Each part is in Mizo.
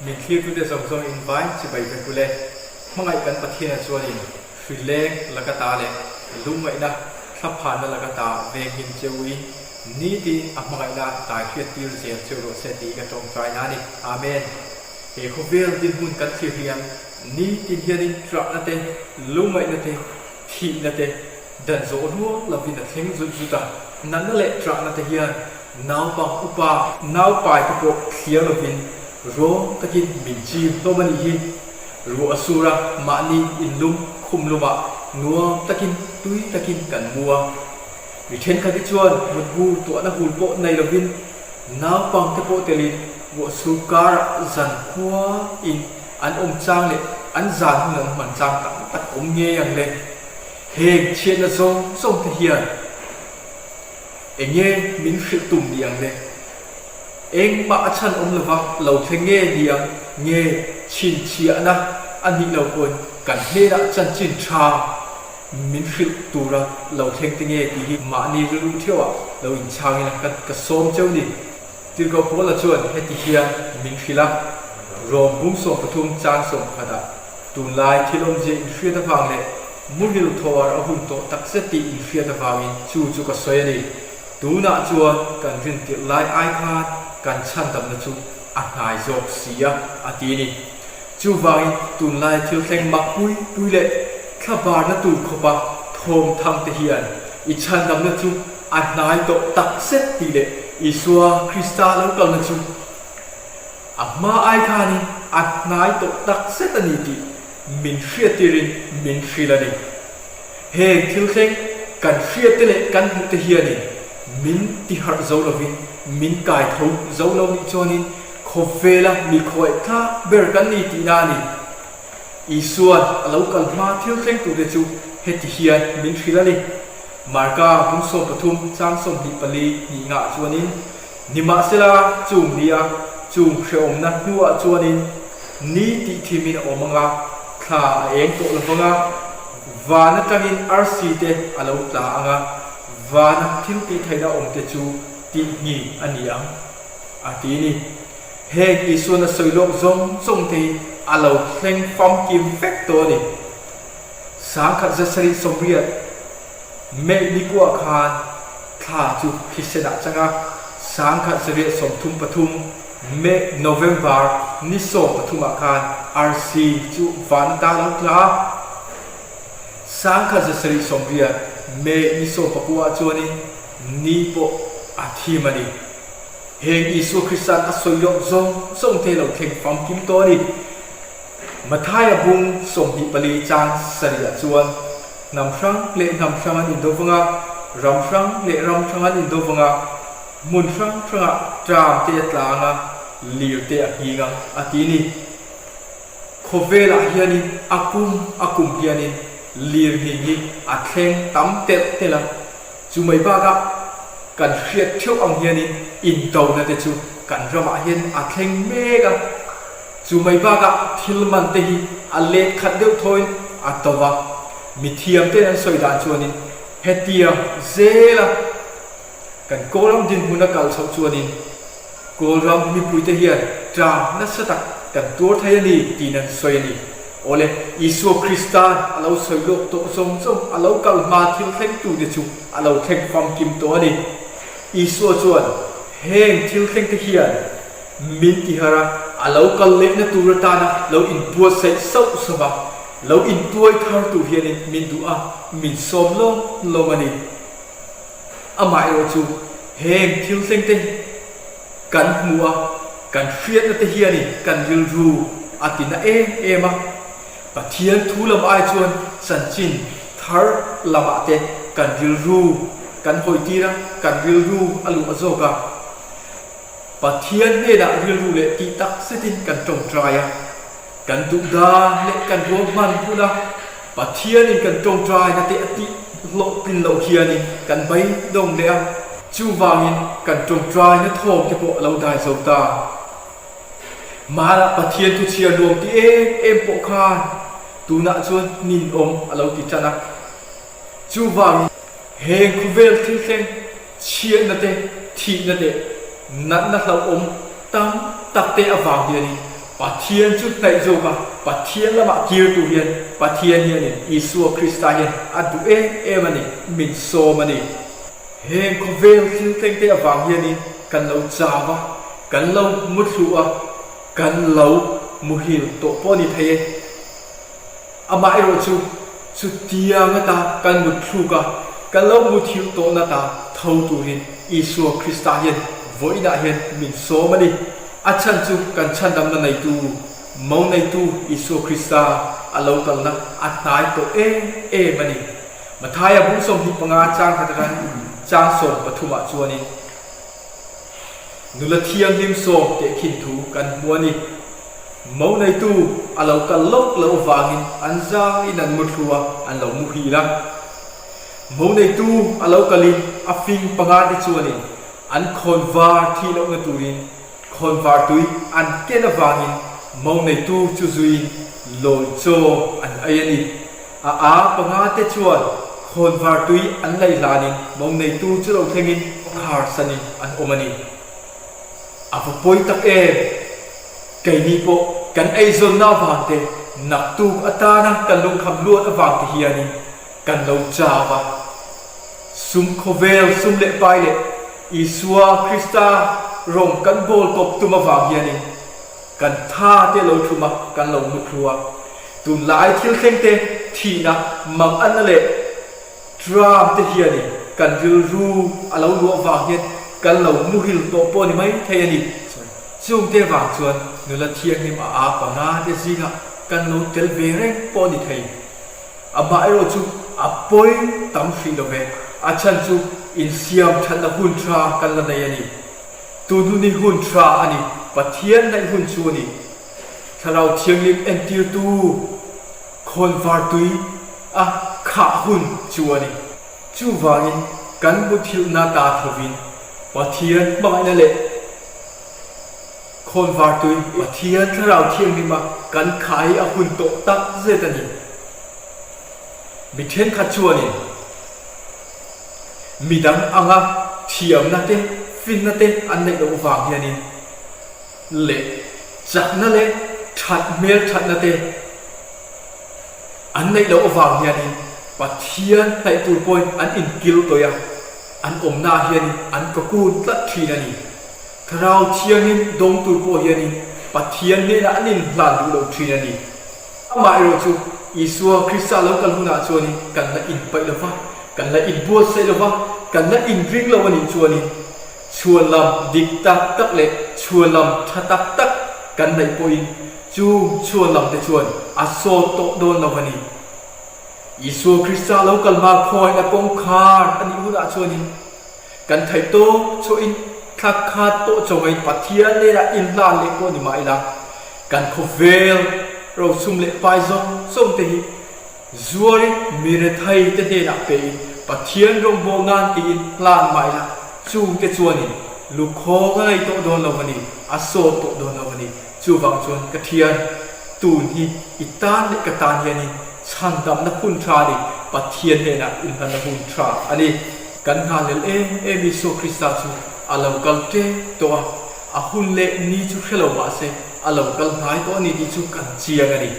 Min thlirtute zawng zawng in vai chibai vek u le. Hmangaih kan Pathiana chuanin hri leng laka ta leh lungngaihna thlaphanna laka ta venghim che u in nitin a hmangaihna tai hriattir zel cheu rawh se tih ka tawngtaina a ni. Amen. He khawvel dinhmun kan thlir hian nitin hianin ṭahna te, lungngaihna te, thihna te, Dan zawh rual lovin a thleng zut zut a, natna leh ṭahna te hian naupang upa, naupai te pawh thliar lovin rawng takin min chim hlawm a nih hi. Ruah a sur a, mahni inlum khum lumah nuam takin tui takin kan mu a. Mi thenkhat hi chuan mutbu tuahna hul pawh nei lovin naupang te pawh telin ruah sur karah zan khua in an awm chang leh an zan hun an hman chang tam tak awm ngei ang le. Heng chhiatna zawng zawng te hian eng nge min hrilh tum ni ang le? Engmah a chhan awm lova lo thleng nge ni ang nge chhinchhiahna a nih lo pawn kan hnenah chanchin tha min hrilh tura lo thleng te nge tih hi mahni rilru theuhah lo inchhang ila ka ka sawm cheu ni. Tirhkoh Paula chuan heti hian min hrilh a, Rom bung 13 chang 11ah, Tunlai thil awmzia inhriat avang leh muhil thawar a hun tawh takzet tih inhriat avangin chu chu ka sawi a ni. Tunah chuan kan rintirh lai ai khan kan chhandamna chu a hnai zawk si a, a ti a ni. Chuvangin tunlai thil thleng mak pui pui leh thlabarna tur khawpa thawm thang te hian i chhandamna chu a hnai tawh takzet tih leh Isua Krista lo kalna chu A hma ai khanin a hnai tawh tak zet a ni tih min hriattirin min hrilh a ni. Heng thil thleng kan hriatte leh kan hmuhte hianin min tiharh zo lovin min kai tho zo lo nih chuanin khawvela mi khawiah tlak ber kan ni tihna a ni. Isua'n a lo kal hma thil thleng turte chu heti hian min hrilh a ni. Marka bung 13 chang 24 hnih ngah chuanin Nimahsela, chung nia, chung hrehawmna hnuah chuanin ni tih thimin a awm ang a, thla a eng tawh lo vang a, van atangin arsi te a lo tla ang a, vana thil tih theihna awmte chu tih nghi a ni ang, a ti a ni. Heng Isuan a sawi lawk zawng zawng te hi a lo thleng famkim vek tawh a ni. 1780 May nikuah khan thla chu thisen ah chang a, 1933 May, November, ni 13 ah khan arsi chu van ata lo tla a, 1780 May ni 19 ah chuanin ni pawh a thim a ni. Heng Isua Krista'n a sawi lawk zawng zawng te lo thleng famkim tawh a ni. Mathaia bung 24 chang 7 ah chuan hnam hrang leh hnam hrang an indo vang a, ram hrang leh ram hrang an indo vang a, hmun hrang hrangah ṭam te a tla ang a, lir te a nghing ang a ti a ni. Khawvelah hianin a kum a kum hianin lir nghing hi a thleng tam telh telh a, chu mai bakah kan hriat theuh ang hianin indona te chu kan ramah hian a thleng mek a. Chu mai bakah thil man te hi a let khat deuh thawiin a to va, mithiam ten an sawi dan chuanin hetiang zela kan Kawlram dinhmun a kal chhoh chuanin Kawlram mipuite hian ṭam nasa tak kan tuar thei a ni tiin an sawi a ni. Awle, Isua Krista'n a lo sawi lawk tawh zawng zawng a lo kal hma thil thlengtute chu a lo thleng famkim tawh a ni. Isua chuan heng thil thlengte hian Min ti har a, a lo kal lehna tur atana lo inbuatsaih sauh sauh a, lo intuai thar tur hianin min duh a, min sawm lawm lawm a ni. Amaherawhchu heng thil thleng te kan hmu a, kan hriatna te hianin kan rilru a ti na em em a, Pathian thu lam ai chuan chanchin thar lamah te kan rilru kan hawitir a, kan rilru a luh a zawk a. Pathian hnenah rilru leh tih tak zetin kan tawngtai a, kan duh dan leh kan ruahman huna Pathianin kan tawngtaina te a tih hlawhtlin loh hianin kan beidawng leh a, chuvangin kan tawngtaina thawm te pawh a lo dai zo ta. Hmanah Pathian thu chhiar nuam ti em em pawh khan tunah chuan ninawm a lo ti tan a, chuvangin heng khawvel thil thleng Chhiatna te, thihna te, natna hlauhawm tam tak te avang hianin Pathian chu hnaih zawk a, Pathian lamah kir tur hian Pathian hianin Isua Krista hian a duh em em a ni, min sawm a ni. Heng khawvel thil thleng te avang hianin kan lo chau a, kan lo muthlu a, kan lo muhil tawh pawh a ni thei e. Amaherawh chu, chutiang ata kan mut thluk a, kan lo muthilh tawhna ta tho turin Isua Krista hian vawiinah hian min sawm a ni. A chhan chu kan chhandamna neitu, mo neitu Isua Krista a lo kalna a hnai tawh em em a ni. Mathaia bung 25 chang khat atang chang 13 ah chuanin nula thianghlim sawm tehkhin thu kan hmu a ni. Mo neitu a lo kal lawk loh avangin an zaiin an muthlu a, an lo muhil a. Mo neitu a lo kalin a fing panga te chuanin an khawnvar thih lohna turin khawnvar tui an ken avangin mo neitu chu zuiin lawi chaw an ei a ni. A a panga te chuan khawnvar tui an laih hlanin mo neitu chu lo thlengin khar sanin an awm a ni. A va pawi tak em? Keini pawh kan eizawnna avang te, naktuk atana kan lungkham luat avang te hianin kan lo chau a. Sum khawvel, sum leh pai leh Isua Krista rawng kan bawl kawp tum avang hianin kan tha te lo thum a, kan lo muthlu a. Tunlai thil thleng te, thihna, manganna leh Tram te hianin kan rilru a lo luah vang hian kan lo muhil tawh pawh ni mai thei a ni. Chungte vang chuan nula thianghlim a aa panga te zingah kan lo tel ve reng pawh ni thei. Amah erawh chu a pawi tam hrih lo ve, a chhan chu insiam thatna hun tha kan la nei a ni. Tun hun hi hun tha a ni, Pathian naih hun chu a ni. Thlarau Thianghlim entirtu khawnvar tui a khah hun chu a ni. Chuvangin kan muthilhna ta thovin Pathian hmangaihna leh khawnvar tui Pathian Thlarau Thianghlima kan khah hi a hun tawh tak zet a ni. Mi thenkhat chuanin midang anga thiamna te, finna te an neih loh vang hianin leh chakna leh that hmel thatna te An neih loh avang hianin Pathian hnaih tur pawhin an inkil tawih a, an awmnaah hianin an kakun tlat thin a ni. Thlarau Thiangin dawng tur pawh hianin Pathian hnenah an inhlan duh lo thin a ni. Amaherawh chu Isua Krista lo kal hunah chuanin kan la inpaih lo va, kan la inbuatsaih lo va, kan la inring lo a nih chuanin chhuanlam dik tak tak leh chhuanlam tha tak tak kan neih pawhin Chu chhuan lam te chuan a sawt tawh dawn lo a ni. Isua Krista lo kal hma khawiahna kawngkhar a nih hunah chuanin kan theih tawk chhuahin thla khat pawh chawngain Pathian nenah inhlan leh pawh ni mah ila, kan khawvel rosum leh pai zawng zawng te hi Zuarin mi rethei te hnenah pein Pathian rawngbâwl nan tiin hlan mah ila, chungte chuanin lukhawng a nei tawh dawn lo a ni, a sawt tawh dawn lo a ni. Chuvang chuan ka thian, tun hi i tan leh ka tan hianin chhandamna hun tha a ni, Pathian hnenah inhlanna hun tha a ni. Kan nghalel em em Isua Krista chu a lo kal ṭep tawh a, a hun leh ni chu hre lo mah se a lo kal hnai tawh a ni tih chu kan chiang a ni.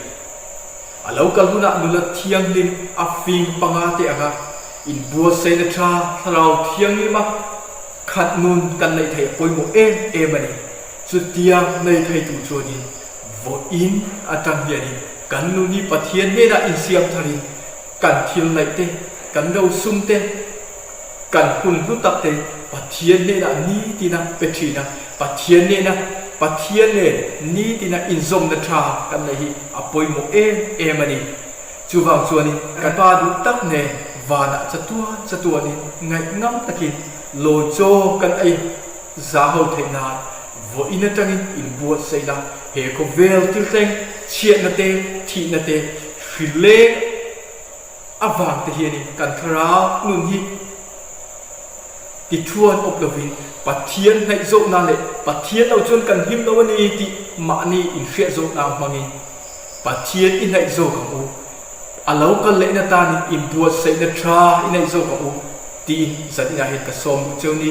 A lo kal hunah nula thianghlim a fing panga te anga inbuatsaihna tha thlarau thianghlima khat nun kan neih theih a pawimawh em em a ni. Chutia nei thei tur chuanin vawiin atang hianin kan nun hi Pathian hnenah insiam tharin kan thil naih te, kan rosum te, Kan hun hlu tak te Pathian hnenah nitina pe thin a, Pathian hnena Pathian nen nitina inzawmna tha kan neih hi a pawimawh em em a ni. Chuvang chuanin kan Pa duh tak nen vanah chatuan chatuanin ngaihnam takin lawi chaw kan ei za ho theih nan vawiin atangin inbuatsaih la, he khawvel thil thleng chhiatna te, thihna te, hrileng, A vang te hianin kan thlarau nun hi ti thuan awp lovin Pathian hnaih zawhna leh Pathian lo chuan kan him lo a ni tih mahni inhriat zawhna hmangin Pathian i hnaih zawk ang u, a lo kal lehna tanin inbuatsaihna tha i neih zawk ang u tiin zaninah hian ka sawm duh cheu ni.